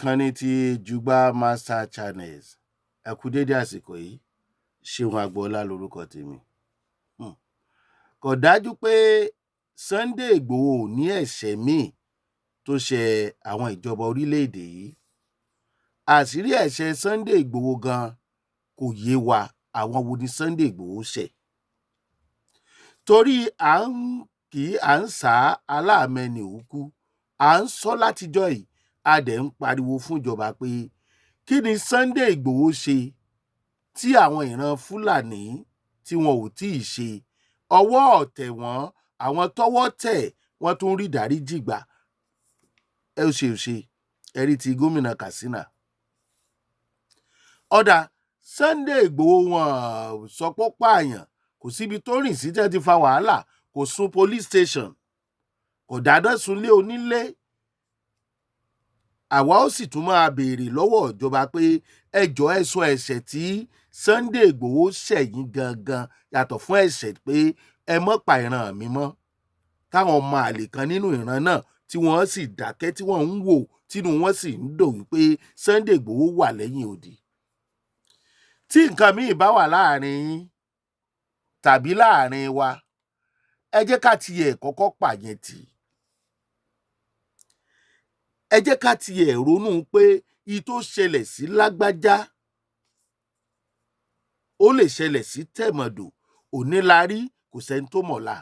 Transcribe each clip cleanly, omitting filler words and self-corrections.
Ìkànnì ti Jùgbà Master Channels, ẹ kú dédé àsìkò yìí. Ṣéun Agboola lorúkọ tèmi. Kò dájú pé Sunday Ìgbòho ò ní ẹ̀ṣẹ̀ míì tó ṣe àwọn ìjọba orílẹ̀-èdè yìí. Àṣírí ẹ̀ṣẹ̀ Sunday Ìgbòho gan kò yé wa. Àwọn wo ni Sunday Ìgbòho ṣẹ̀? Torí à ń kì í, à ń sá aláàmẹ́ni òkú, à ń sọ látijọ́ yìí, a dẹ̀ ń pariwo fún ìjọba pé kí ni Sunday Ìgbòho ṣe tí àwọn ìran Fúlàní tí wọn ò tí ì ṣe? Ọwọ́ ọ̀tẹ̀ wọ́n, àwọn tọ́wọ́ tẹ̀ wọ́n tún rí ìdáríjì gbà. Ẹ ó ṣe ò ṣe ẹ rí ti gómìnà Katsina. Ọ̀dà Sunday Ìgbòho, wọn sọ pé ó pààyàn, kò síbi tó rìn sí tẹ́ ti fa wàhálà, kò sun police station, kò dáná sunlé onílé. Àwa ó sì tún máa béèrè lọ́wọ́ ìjọba pé ẹ jọ̀ọ́, ẹ sọ ẹ̀ṣẹ̀ tí Sunday Ìgbòho ṣẹ̀yìn gangan, yàtọ̀ fún ẹ̀ṣẹ̀ pé ẹ mọ́ pa ìran mi mọ́, táwọn ọmọ àlè kan nínú ìran náà tí wọ́n sì dákẹ́, tí wọ́n ń wò, tínú wọn sì ń dùn wípé Sunday Ìgbòho wà lẹ́yìn odi. Tí nǹkan míì bá wà láàrin yín tàbí láàrin wa, ẹ jẹ́ ká tiẹ̀ kọ́kọ́ pààyàn tì. Ẹ jẹ́ ká tiẹ̀ ronú pé i tó ṣẹlẹ̀ sí lágbájá, ó lè ṣẹlẹ̀ sí tẹ̀mọ̀dò. Òní la rí, kò sẹ́ni tó mọ̀la.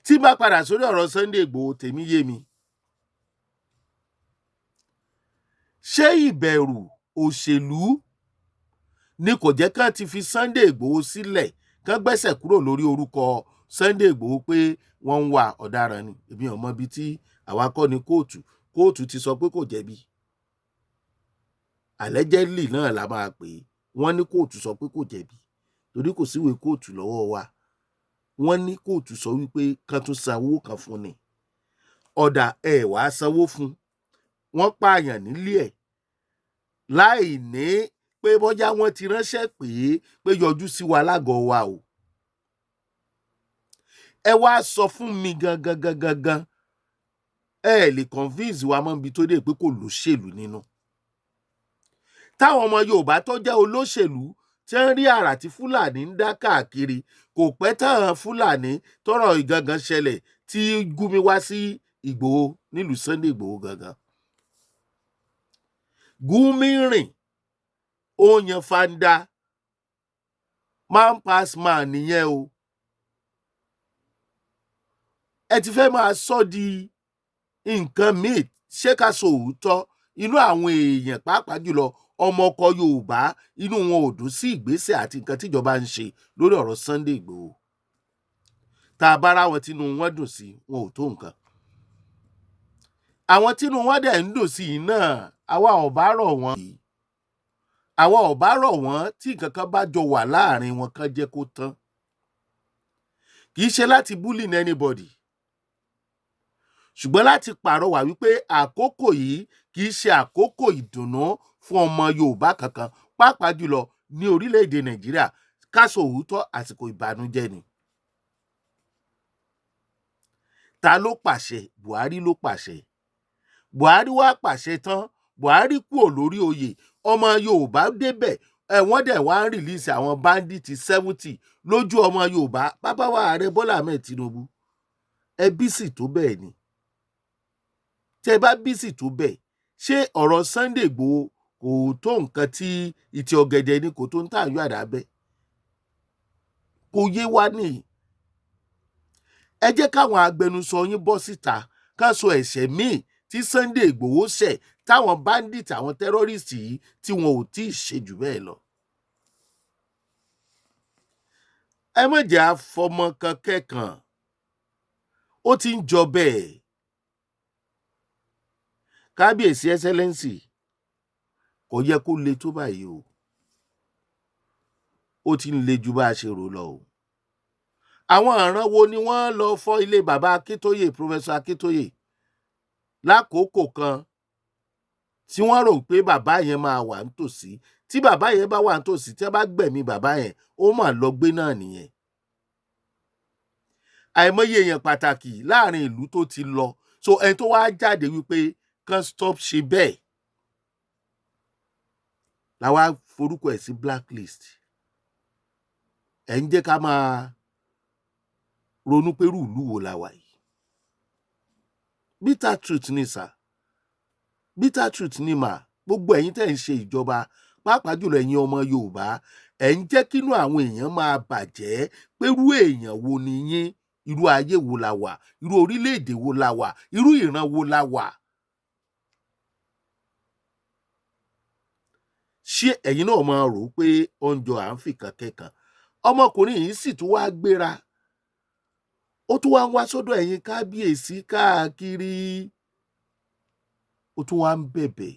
Tí bá padà sórí ọ̀rọ̀ Sunday Ìgbòho, tèmi yé mi. Ṣé ìbẹ̀rù òṣèlú ni kò jẹ́ kán ti fi Sunday Ìgbòho sílẹ̀, kán gbẹ́sẹ̀ kúrò lórí orúkọ Sunday Ìgbòho pé wọ́n ń wá ọ̀daràn ni? Èmi ò mọ ibi tí àwa kọ́ ni kóòtù. Kóòtù ti sọ pé kò jẹ̀bi. Allegedly náà la máa pè é. Wọ́n ní kóòtù sọ pé kò jẹ̀bi, torí kò síwèé kóòtù lọ́wọ́ wa. Wọ́n ní kóòtù sọ wípé kán tún san owó kan fún ni. Ọ̀dà ẹ̀ wàá sanwó fún, wọ́n pààyàn nílé ẹ̀ láì ní pé bọ́yá wọ́n ti ránṣẹ́ pé pé yọjú sí wa lágọ̀ọ́ wa o. Ẹ wá sọ fún mi gangan gangan gangan, ẹ lè convince wa mọ́ ibi tó dé pé kò lóṣèlú nínú. Táwọn ọmọ Yorùbá tó jẹ́ olóṣèlú tí ń rí àrà tí Fúlàní ń dá káàkiri, kò pẹ́ táwọn Fúlàní tọrọ ìgangan ṣẹlẹ̀ tí Gumi wá sí Ìgbòho nílùú Sunday Ìgbòho gangan. Gumi rìn, ó yan fanda, man pass man nìyẹn o. Ẹ ti fẹ́ máa sọ di nǹkan míì. Ṣé ká sọ òótọ́? Inú àwọn èèyàn, pàápàá jùlọ ọmọ ọkọ Yorùbá, inú wọn ò dùn sí ìgbésẹ̀ àti nǹkan tíjọba ń ṣe lórí ọ̀rọ̀ Sunday Ìgbòho. Tá a bá ráwọn tínú wọn dùn sí, wọn ò tó nǹkan. Àwọn tínú wọn dẹ̀ ń dùn sí yìí náà, àwa ò bá rọ̀ wọ́n, àwa ò bá rọ̀ wọ́n, tí nǹkan kan bá jọ wà láàrin wọn, kán jẹ́ kó tán. Kì í ṣe láti bully anybody, ṣùgbọ́n láti pàrọwà wípé àkókò yìí kì í ṣe àkókò ìdùnnú fún ọmọ Yorùbá kankan, pàápàá jùlọ ní orílẹ̀-èdè Nàìjíríà. Ká sọ òótọ́, àsìkò ìbànújẹ́ ni. Ta ló pàṣẹ? Buhari ló pàṣẹ. Buhari wá pàṣẹ tán, Buhari kúrò lórí oyè, ọmọ Yorùbá débẹ̀ ẹ, wọ́n dẹ̀ wá ń release àwọn bandit 70 lójú ọmọ Yorùbá. Bàbá wa Ààrẹ Bọ́lá Ahmed Tinubu, ẹ busy tó bẹ́ẹ̀ ni? Tẹ́ bá busy tó bẹ́ẹ̀, ṣé ọ̀rọ̀ Sunday Igboho kò tó nǹkan tí ìtì ọ̀gẹ̀dẹ̀ ni kò tó ń tà yọ àdá bẹ́? Kò yé wa ní. Ẹ jẹ́ káwọn agbẹnusọ yín bọ́ síta, ká sọ ẹ̀ṣẹ̀ míì tí Sunday Igboho ṣẹ̀ táwọn bandit, àwọn terrorist yìí tí wọn ò tí ì ṣe jù bẹ́ẹ̀ lọ. Ẹ má jẹ́ àfọmọ kan kẹ́kàn, ó ti ń jọ bẹ́ẹ̀. Kábíyèsí, Excellency, kò yẹ kó le tó báyìí o. Ó ti ń le ju bá a ṣe rò lọ o. Àwọn ọ̀ràn wo ni wọ́n lọ fọ́ ilé bàbá Akíntóyè, Professor Akíntóyè, lákòókò kan tí wọ́n rò pé bàbá yẹn máa wà nítòsí? Tí bàbá yẹn bá wà nítòsí, tí wọ́n bá gbẹ̀mí bàbá yẹn, ó mà lọ gbé náà nìyẹn. Àìmọye èèyàn pàtàkì láàrin ìlú tó ti lọ. So ẹni tó wá jáde wípé Kán stop ṣe bẹ́ẹ̀. Làwa forúkọ ẹ̀ sí blacklist. Ẹ̀ ń jẹ́ ká máa ronú pé irú ìlú wo la wà yìí. Bitter truth ni, sir. Bitter truth ni, mà. Gbogbo ẹ̀yin tẹ́ ń ṣe ìjọba, pàápàá jùlọ ẹ̀yin ọmọ Yorùbá, ẹ̀ ń jẹ́ kínú àwọn èèyàn máa bàjẹ́ pé irú èèyàn wo ni yín, irú ayé wo la wà, irú orílẹ̀-èdè wo la wà, irú ìran wo la wà. Ṣé ẹ̀yin náà máa rò ó pé ó ń jọ à ń fìkan kẹ́kan? Ọmọkùnrin yìí sì tún wá gbéra, ó tún wá ń wá sọ́dọ̀ ẹ̀yin kábíyèsí káàkiri, ó tún wá ń bẹ̀bẹ̀: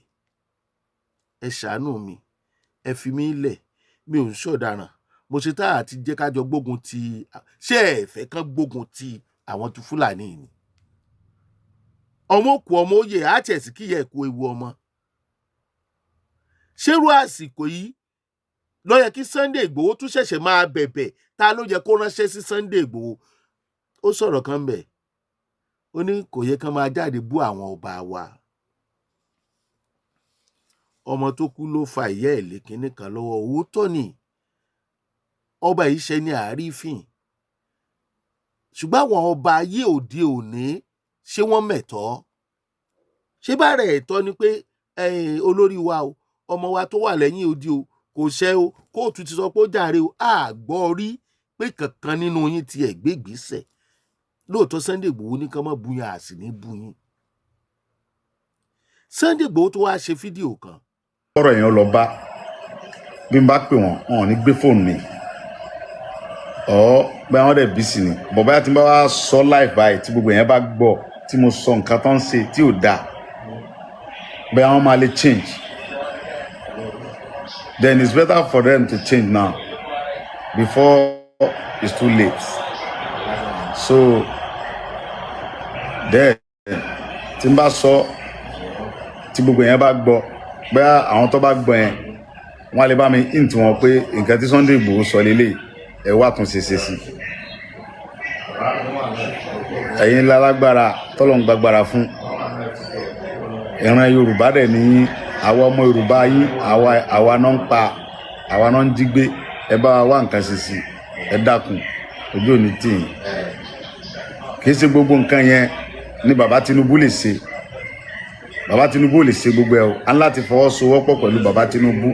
"Ẹ ṣàánú mi, ẹ fi mí lẹ̀, mi ò ń ṣọ̀daràn, mo ṣe tá àti jẹ́ ká jọ gbógun ti." Ṣé ẹ fẹ́ kán gbógun ti àwọn tó Fúlàní ni? Ọmọ òkú ọmọ òye àti ẹ̀sìn kíyẹ̀ ẹ̀kú ewu ọmọ. Ṣérú àsìkò yìí ló yẹ kí Sunday Ìgbòho tún ṣẹ̀ṣẹ̀ máa bẹ̀bẹ̀? Ta ló yẹ kó ránṣẹ́ sí Sunday Ìgbòho? Ó sọ̀rọ̀ kan bẹ̀, ó ní kò yẹ kán máa jáde bú àwọn ọba wa. Ọmọ tó kú ló fa ìyá ẹ̀ lé kinní kan lọ́wọ́. Òótọ́ ni, ọba yìí ṣe ní àrífín, ṣùgbọ́n àwọn ọba ayé òde òní, ṣé wọ́n mẹ̀tọ́? Ṣé bá rẹ̀ ẹ̀tọ́ ni pé olórí wa o, ọmọ wa tó wà lẹ́yìn odi o, kò ṣẹ́ o, kóòtù ti sọ pé ó jàre o, a gbọ́ rí pé kankan nínú yín tiẹ̀ gbé ìgbésẹ̀. Lóòótọ́, Sunday Igboho ní kán má buyan, àsì ní buyín. Sunday Igboho tó wáá ṣe fídíò kan. Ọ̀rọ̀ èèyàn lọ bá bí n bá pè wọ́n, wọn ò ní gbé fóònù mi ọ̀ pé wọ́n dẹ̀ busy ni. Bọ̀ báyà tí n bá wá sọ live báyìí, tí gbogbo èèyàn bá gbọ́ tí mo sọ nǹkan tó ń ṣe tí ò dáa, bẹ́ẹ̀ wọ́n máa lè change. Then it's better for them to change now before it's too late. So then tí n bá sọ, tí gbogbo èèyàn bá gbọ́, bóyá àwọn tó bá gbọ́ yẹn, wọ́n á lè bá mi hint wọn pé nǹkan tí Sunday Igboho sọ lélẹ̀, ẹ wá tún ṣe ṣe sí. Ẹ̀yin lálágbára tọ́lọ̀ ń gbàgbára fún ìran Yorùbá dẹ̀ ní àwa ọmọ Yorùbá yín, àwa náà ń pa, àwa náà ń jí gbé. Ẹ bá wa wá nǹkan ṣe sí, ẹ dákun, ojú ò ní tì yín. Kì í ṣe gbogbo nǹkan yẹn ni bàbá Tinubu lè ṣe. Bàbá Tinubu ò lè ṣe gbogbo ẹ o. A ní láti fọwọ́sowọ́pọ̀ pẹ̀lú bàbá Tinubu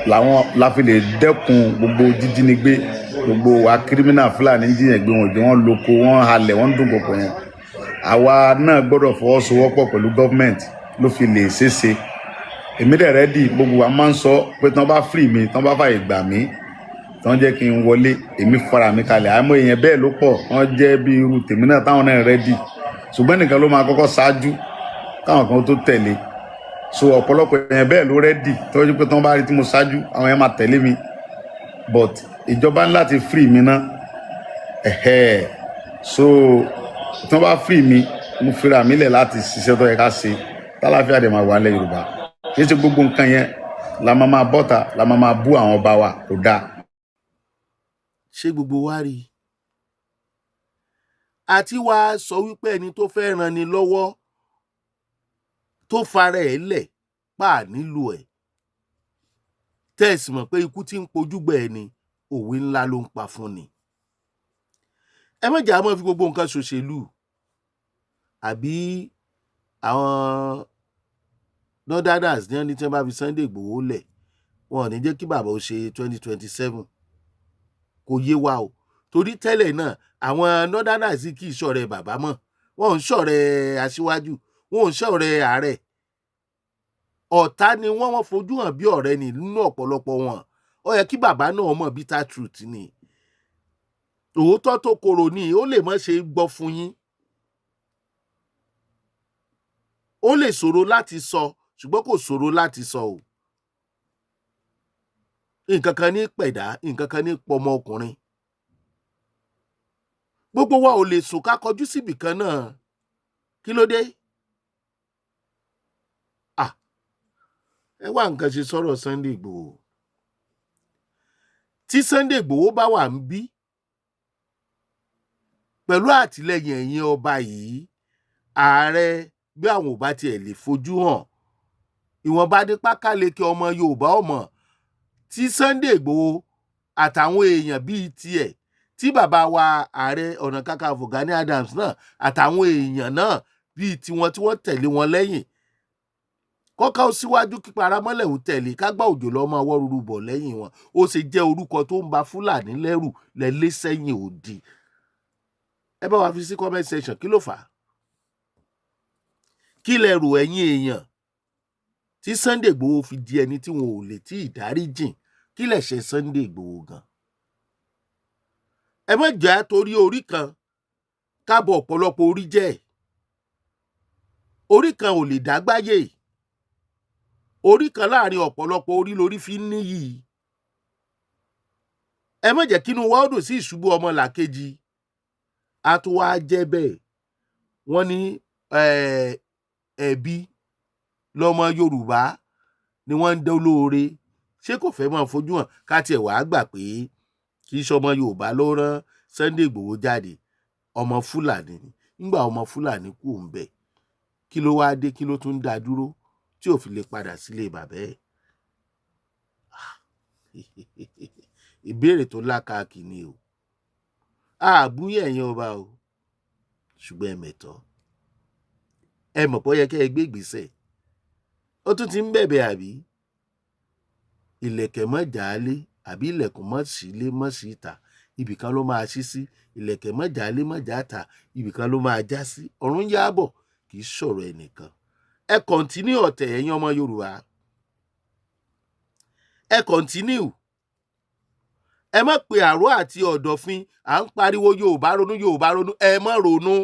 làwọn la fi lè dẹ́kun gbogbo jíjínigbé, gbogbo wa criminal Fúlàní jíyàn gbé, wọn jẹ wọn lóko, wọn halẹ̀, wọn dùn kòkò yẹn. Àwa náà gbọ́dọ̀ fọwọ́sowọ́pọ̀ pẹ̀lú gọ́ọ̀mẹ̀ntì ló fi lè ṣeéṣe. Èmi dẹ̀ ready. Gbogbo wa máa ń sọ pé tí wọ́n bá free mi, tí wọ́n bá fàyè gbà mí, tí wọ́n jẹ́ kí n wọlé, èmi fara mi kalẹ̀. Àmọ́ èèyàn bẹ́ẹ̀ ló pọ̀, wọ́n jẹ́ bí irú tèmi náà táwọn náà ready, ṣùgbọ́n nìkan ló máa kọ́kọ́ ṣáájú káwọn kan tó tẹ̀lé. So ọ̀pọ̀lọpọ̀ èèyàn bẹ́ẹ̀ ló ready tí wọ́n jẹ́ pé tí wọ́n bá rí tí mo ṣáájú, àwọn yẹn máa tẹ̀lé mi. But ìjọba ní láti free mi ná. Ẹ̀hẹ́, so tí wọ́n bá free mi, mo fira mi lẹ̀ láti ṣiṣẹ́ tó yẹ ká ṣe, tálàfíà dẹ̀ máa wà nílẹ̀ Yorùbá. Kì í ṣe gbogbo nǹkan yẹn la máa máa bọ́ta, la máa máa bú àwọn ọba wa, kò dáa. Ṣé gbogbo wa rí i? Àti wàá sọ wípé ẹni tó fẹ́ ran ni lọ́wọ́, tó fara ẹ̀ lẹ̀ pa nílò ẹ̀, tẹ́ ẹ sì mọ̀ pé ikú tí ń pojúgbà ẹni, òwe ńlá ló ń pa fún ni. Ẹ má jà máa fi gbogbo nǹkan ṣòṣèlú. Àbí àwọn northerners ní ẹni tí wọ́n bá fi Sunday Igboho lẹ̀, wọn ò ní jẹ́ kí bàbá ó ṣe 2027? Kò yé wa o, torí tẹ́lẹ̀ náà àwọn northerners kì í ṣọ̀rẹ́ bàbá mọ́. Wọn ò ń ṣọ̀rẹ́ aṣíwájú, wọn ò ń ṣọ̀rẹ́ ààrẹ, ọ̀tá ni wọ́n. Wọ́n fojú hàn bí ọ̀rẹ́ ni nínú ọ̀pọ̀lọpọ̀ wọn. Ó yẹ kí bàbá náà mọ̀, bitter truth ni, òótọ́ tó korò ni. Ó lè má ṣe gbọ́ fún yín, ó lè ṣòro láti sọ, ṣùgbọ́n kò ṣòro láti sọ o. Nǹkan kan ní pẹ̀dá, nǹkan kan ní pọmọ ọkùnrin. Gbogbo wa ò lè sùn ká kọjú síbì kan náà. Kí ló dé? Ah, ẹ wá nǹkan ṣe sọ̀rọ̀ Sunday Igboho. Tí Sunday Igboho bá wà ń bí pẹ̀lú àtìlẹyìn ẹ̀yin ọba yìí, ààrẹ Bí àwọn ò bá tiẹ̀ lè fojú hàn, ìwọ̀nba ní pákáleke ọmọ Yorùbá ọmọ tí Sunday Igboho àtàwọn èèyàn bíi tiẹ̀, tí bàbá wa Ààrẹ Ọ̀nà Kakanfò Gani Adams náà àtàwọn èèyàn náà bíi tiwọn tí wọ́n tẹ̀lé wọn lẹ́yìn, kọ́ká ó síwájú kí paramọ́lẹ̀ ó tẹ̀lé, kágbá òjò lọ́mọ ọwọ́ rúru bọ̀ lẹ́yìn wọn. Ó ṣe jẹ́ orúkọ tó ń ba Fúlàní lẹ́rù lẹ́lé sẹ́yìn òdì. Ẹ bá wa fi sí comment section, kí ló fà á? Kí lẹ rò, ẹ̀yin èèyàn, tí Sunday Igboho fi di ẹni tí wọn ò lè tí ì dáríjìn? Kí lẹ ṣe Sunday Igboho gan? Ẹ má jẹ́ torí orí kan kábọ̀ ọ̀pọ̀lọpọ̀ orí jẹ́. Orí kan ò lè dágbáyé. Orí kan láàrin ọ̀pọ̀lọpọ̀ orí lórí fi ń níyì. Ẹ má jẹ́ kínú wa ó dùn sí ìṣubú ọmọ làkejì. A tún wá jẹ́ bẹ́ẹ̀, wọ́n ní ẹ̀bi lọmọ Yorùbá ni wọ́n ń dán lóore. Ṣé kò fẹ́ máa fojú hàn? Ká tiẹ̀ wàá gbà pé kì í ṣọmọ Yorùbá ló rán Sunday Igboho jáde, ọmọ Fúlàní ni. Nígbà ọmọ Fúlàní kù ń bẹ̀, kí ló wáá dé? Kí ló tún dá dúró tí ò fi lè padà sílé bàbá ẹ̀? Ìbéèrè tó lákàkì ni o. Àbúyẹ̀ ẹ̀yin ọba o, ṣùgbọ́n ẹ mẹ̀tọ́, ẹ mọ̀ pé ó yẹ kẹ́ ẹ gbé ìgbésẹ̀. Ó tún ti ń bẹ̀bẹ̀, àbí ìlẹ̀kẹ̀ mọ́ jàálé, àbí ilẹ̀kùn mọ́ sílé mọ́ síta, ibìkan ló máa ṣí sí. Ìlẹ̀kẹ̀ mọ́ jàálé mọ́ jàáta, ibìkan ló máa já sí. Ọ̀run yábọ̀, kì í sọ̀rọ̀ ẹnìkan. Ẹ continue ọ̀tẹ̀, ẹ̀yin ọmọ Yorùbá, ẹ continue. Ẹ má pe àrò àti ọ̀dọ̀fin. À ń pariwo Yorùbá ronú, Yorùbá ronú, ẹ má ronú.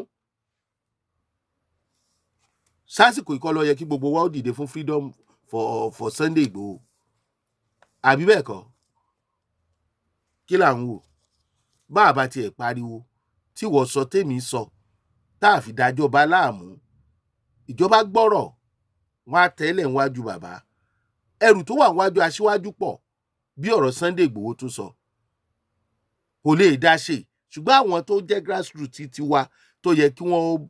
Sásìkò ìkọlọ yẹ kí gbogbo wa ó dìde fún freedom for Sunday Igboho, àbí bẹ́ẹ̀ kọ́? Kí là ń wò? Bá a bá tiẹ̀ pariwo tí wọ́n sọ, tèmi sọ, tá a fi dájọba láàmú, ìjọba gbọ́rọ̀ wọn á tẹ́lẹ̀ níwájú bàbá. Ẹrù tó wà níwájú aṣíwájú pọ̀. Bí ọ̀rọ̀ Sunday Igboho tó sọ, kò lè dá ṣe, ṣùgbọ́n àwọn tó jẹ́ grassroots ti wa tó yẹ kí wọ́n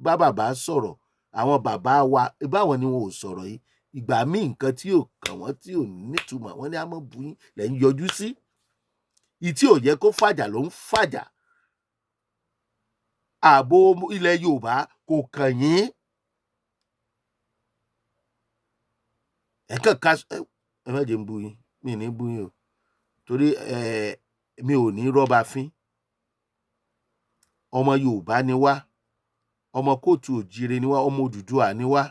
bá bàbá sọ̀rọ̀, àwọn bàbá wa, báwọn ni wọn ò sọ̀rọ̀ yìí. Ìgbà míì, nǹkan tí ò kàn wọ́n, tí ò nítumọ̀, wọ́n ní àmọ́ buyín lẹ́ ń yọjú sí. Ìtí ò yẹ kó fàjà ló ń fàjà. Ààbò ilẹ̀ Yorùbá kò kàn yín. Ẹ kàn ká ẹ má jẹ́ ń bu yín, mi ní bú yín o, torí ẹ mi ò ní rọ́bà fín. Ọmọ Yorùbá ni wá, ọmọ kóòtù òjire ni wá, ọmọ Odùduwà ni wá.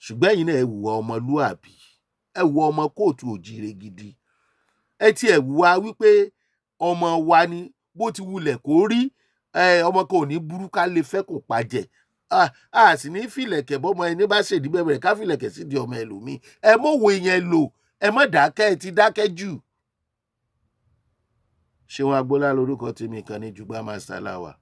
Ṣùgbọ́n ẹ̀yin náà, ẹ hùwà ọmọlúàbí, ẹ hùwà ọmọ kóòtù òjire gidi. Ẹ tiẹ̀ hùwà wípé ọmọ wa ni. Bó ti wulẹ̀ kó rí, ọmọ kan ò ní burú ká lè fẹ́ kó pàjẹ́. A sì ní fìlẹ̀kẹ̀ bọ́mọ ẹni bá ṣèdí bẹ̀rẹ̀ ká fìlẹ̀kẹ̀ sídìí ọmọ ẹlòmíì. Ẹ mọ̀wé yẹn lò, ẹ má dákẹ́, ẹ ti dákẹ́ jù. Ṣéun Agboola lórúkọ tèmi, kan ní Jùgbà Master láwà.